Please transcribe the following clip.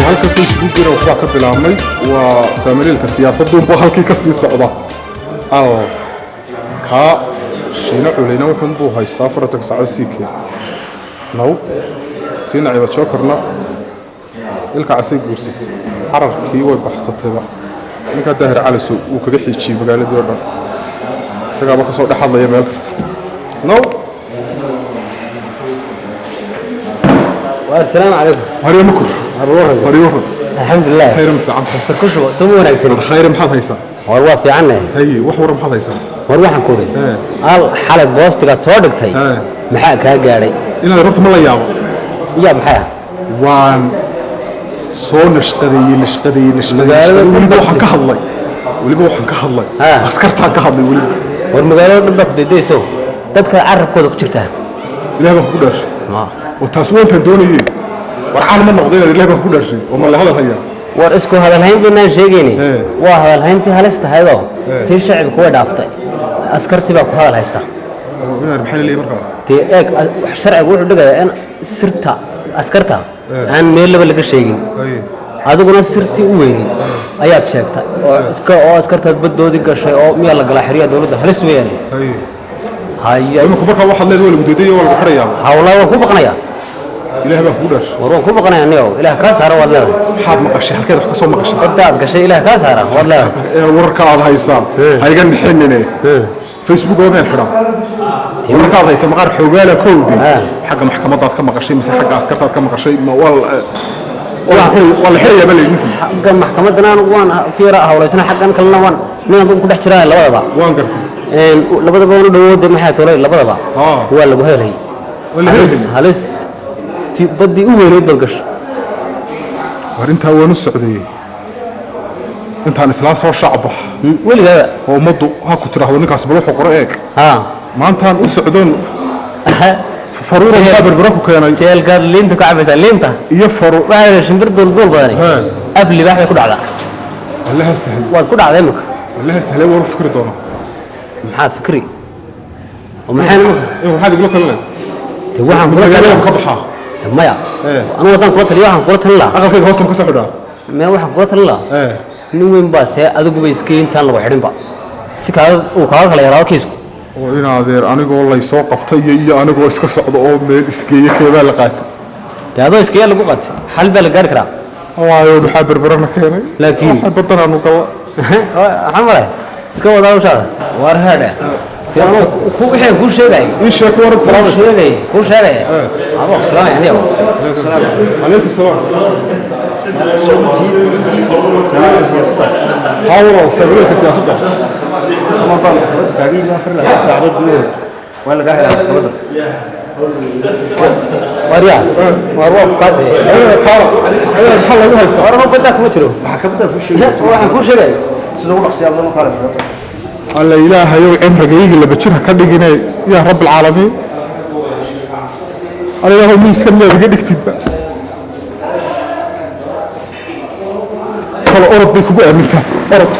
Halka Facebookina waxbaa ka bilaabmay, waa saamiliilka siyaasadduunba halkii ka sii socda. Al kaa Shiino Culeyna wuxun buu haystaa 40 saacood siikee now tii Naciba Jokarna ilka casay guursatay, cararkii way baxsatayba. Ninkaa Daahir Caliso wuu kaga xiijiyey magaaladii oo dhan, isagaaba ka soo dhex hadlaya meel kasta now. Asalaamu calaykum. Haryo makur. Haryo waran. Alxamdulilah. Khayr ma fiican? Kasta ku shubo, soo ma wanaagsani? Khayr, maxaad haysaa? War waa fiicannahay. Haye, wax waran maxaad haysaa? War waxaan ku idhi, al xalay boostigaad soo dhigtay maxaa kaa gaadhay? Inaad horta ma la yaabo. Yaa, maxay ah? Waan soo nashqadeeyey, nashqadeeyey, nashqadeeyey. Magaalada Weliba waxaan ka hadlay, weliba waxaan ka hadlay askartaan ka hadlay weliba. War magaalada dhan baa ku daydayso, dadka carabkooda ku jirtaa. Ilaah baan kugu dhaarshay oo taas waa intaan doonayey. War caan ma noqdo inaad, ilaah baan kugu dhaarshay oo ma la hadal hayaa? War isku hadalhayn baynaan sheegayni. Waa hadalhayntii halis tahaydoo tii shacibku way dhaaftay, askartii baa ku hadal haysta. Oo inaad maxaa laleeyahay markaa? Dee eeg, sharcigu wuxuu dhigayaa in sirta askarta aan meel laba laga sheegin. Adiguna sirtii u weynay ayaad sheegtay oo iska oo askartaad baddoodii gashay oo miyaa la galaa xeryaha dowladda? Halis weeyaane. Haya. Imika markaa waxaad leedahay waa lagu diiday, waa lagu xidhayaa. Hawlaa waan ku baqanayaa. Ilaah baan kugu dhaarshay. War waan ku baqanayaa niyow, Ilaah kaa saara waad leedahay. Maxaad maqashay? Halkeed wax ka soo maqashay? Badda aad gashay Ilaah kaa saara waad leedahay. Ee wararka aad haysaa ha iga nixinine. Facebook oo meel xidhaa wararka aad haysa maqaar xoogaala kowdi. Xagga maxkamadaad ka maqashay mise xagga askartaad ka maqashay? Ma waa waa la xirayaa ba la yidhi ninkii. Xagga maxkamaddana anigu waan ku yara hawlaysana, xaggan kalena waan nin adugu ku dhex jiraa labadaba. Waan gartay. Labadaba waan u dhawoode, maxaa tolay labadaba waa lagu hadalhayay. Waa la halis hadalhayay. Halis ti baddii u weynayd baad gashay. War intaa waan u socday, intaan islaa soo shacbax Weligaaba. oo ummaddu ha ku tidhaahdo ninkaas bal wuxuu qoro eeg. Maantaan u socdoon faruura maxaa Berbera ku keenay? Jeelkaad liinta ku cabaysaa, liinta. Iyo faru Waxaa la shimbir duulduul badani af libaax bay ku dhacdaa. Allaha sahl. Waad ku dhacday imika. Allaha sahlay, waan u fikri doonaa. Maxaad fikri oo maxaan imika? Maxaad igula talinay? Dee waxaan kula magaalada talin ma ka baxaa? Maya. Anigu haddaan kula taliyo, waxaan kula talin lahaa Aqalkayga hoosta ma ka soo xidhaa? Maya, waxaan kula talin lahaa nin weyn baa tee, adiguba iska intaan lagu xidhinba si kaaga uu kaaga kala yaraado kiisku. Oo in adeer, anigoo laysoo qabtay iyo anigoo iska socdo oo meel isgeeye keebaa la qaatay? Dee adoo iskayaa lagu qaatay, xal baa la gaari karaa. Waayo, maxaa Berberana keenay? Laakiin waxay badanaanu gala. Waxaan malay iska wadaa hawshaada. War haadha, wixii kuu sheegay Ii sheegto warad kuu salaamay. sheegay, kuu sheegay. Adoo salaamay aniga. Calaykum salaam. Haa walaal, saamileelka siyaasadda. Saman baa maxkamadda kaaga yimi 24 saacadood gudahood waa lagaa helaa maxkamadda. Waryaa, war waa ku kaadee. Kaala maxaa lagu haystaa? War badaa kuma jiro. Maxkamadda kuu sheegay. Waxaan kuu sheegay. Sida ugu dhaqsiyaa badan u kaale maxkamadda. Alla ilaahayow, cimrigayga laba jir ha ka dhigine, yaa rabb alcaalamiin. Alla ilaahow, miiskan miyaad iga dhigtidba? Kale orod bay kugu aamintaa, orod.